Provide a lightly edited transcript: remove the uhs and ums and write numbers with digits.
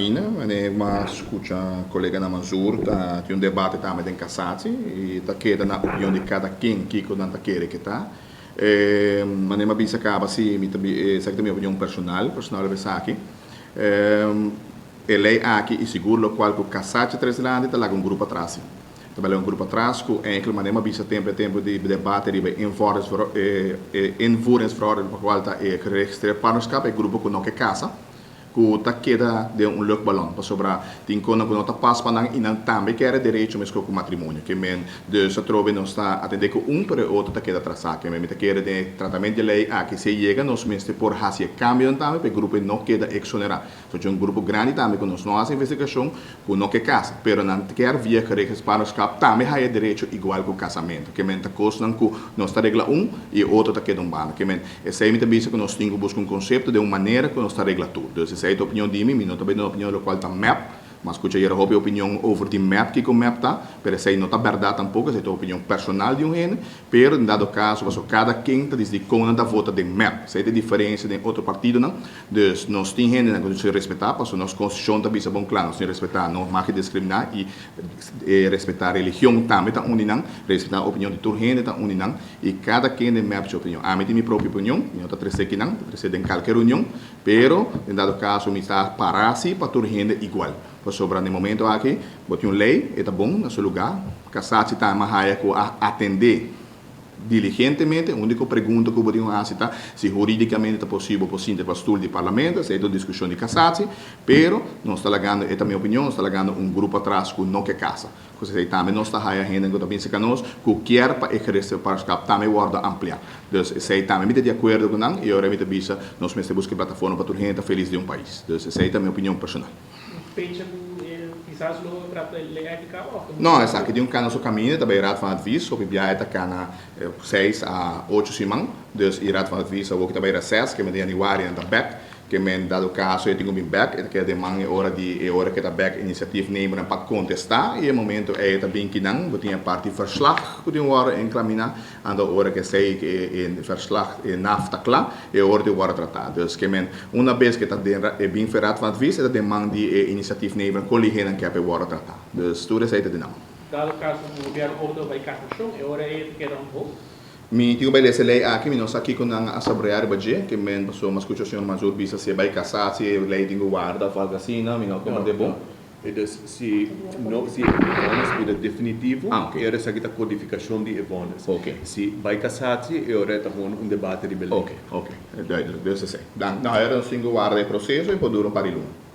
Ina, Wanneer mi a skucha koleganan Mansour ta tin un debate tambe den Cassatie i ta keda na opinion di kada ken kiko nan ta kere ke ta. Wanneer mi a bisa kaba si mi ta esaki ta mi opinion personal, personal riba esaki. E lei aki i sigur lokual ku Cassatie ta trese dilanti ta laga un grupo atras si. Ta bai laga un grupo atras ku enkele manera mi a bisa tempu e tempu di debate riba e invoeringsverordening pa kual ta e geregistreerd partnerschap, e grupo ku no ke kasa. ku ta keda den un luchtballon, pasobra tin konan ku no ta pas pa nan i nan tambe kier e derecho meskos ku matrimonio. Ke men dus atrobe nos ta atendé ku un pero e otro ta keda trasá. Ke men mi ta kere den e tratament di lei aki si e yega nos mester por hasi e kambionan tambe pa e grupo ei no keda eksonerá. So tin un grupo grandi tambe ku nos no hasi investigashon ku no ke kasa pero nan kier via geregeld partnerschap tambe haya e derecho igual ku kasamentu. Ke men ta kosnan ku nos ta regla un i e otro ta keda un banda. Ke men Esei mi ta bisa ku nos tin ku buska un konsepto den un manera ku nos ta regla tur. Dus esei ta opinion di mi, mi no ta bini un opinion lokual ta mep, m'a skucha yera hopi opinion over di mep, kiko mep ta, pero esei no ta bèrdat tampoko, esei ta opinion personal di un hende, pero den dado kaso pasobra kada ken ta disidi kon nan ta vota den mep, esei ta e diferensia den otro partidonan, dus nos tin hendenan ku nos tin respetá pasobra nos konstitushon ta bisa bon kla nos tin respetá, no mag di diskriminá i respetá religion tambe ta un di nan, respetá opinion di tur hende ta un di nan. I kada ken den mep su opinion. Ami tin mi propio opinion, mi no ta trese kinan, ta trese den kalke reunion, pero den dado kaso mi ta para si pa tur hende igual. Pasobra den momento aki bo tin un lei, e ta bon na su lugá, Cassatie tambe a haya ku a atendé diligentemente. Úniko pregunta ku bo tin ku hasi ta si hurídikamente ta posibel por sinta riba stul di parlamento, esei ta un diskushon di Cassatie, pero nos ta lagando, e ta mi opinion, nos ta lagando un grupo atras ku no ke kasa. Ku esei tambe nos ta haya hende ku ta bin serka nos ku kier pa e gerechtpartnerschap tambe wòrdu ampliá. Dus esei tambe mi ta di akuerdo ku nan i ora mi ta bisa nos mester buska e plataforma pa tur hende ta felis den un pais. Dus esei ta mi opinion personal. Un fecha ku e kisas lo trata e lei aki kaba òf ta muchu No, esaki di un kana su kaminda ta bai Raad van Advies. Hopi biaha e ta kana seis a ocho siman. Dus i Raad van Advies awor ki ta bai reses, ke mester yanüari nan ta bèk. Ke men dado kaso e tin ku bin bèk, e ta keda den man e ora di e ora ke ta bèk inisiatiefnemernan pa kontestá i e momento ei e ta bin kinan bo tin e parti verslag ku tin wòrdu enklaminá, anto ora ke esei ke e verslag e naf ta kla e ora tin wòrdu tratá. Dus ke men una bes ke ta den e bin for Raad van Advies e ta den man di e inisiatiefnemernan kon lihenan ke a por wòrdu tratá. Dus tur esei ta den nan man. Dado kaso ku gobièrnu opta pa bai kasashon e ora ei e ta keda on hold? Mi tin ku bai lesa e lei aki, mi no sa kiko nan a sabrea riba dje, ke men pasobra mi a skucha señor Mansour bisa si e bai kasá, si e lei tin ku warda òf algu asina, mi no a komprendé bon. E dus si no si e vònis bira definitivo, Ah, oke. e ora esaki ta kodifikashon di e vònis. Oke. Si bai kasatsi, e ora e ta gewoon un debate riba e lei. Oke, oke, duidelijk. Dus esei. Dan, no, e ora nos tin ku warda e proseso i por dura un par di luna.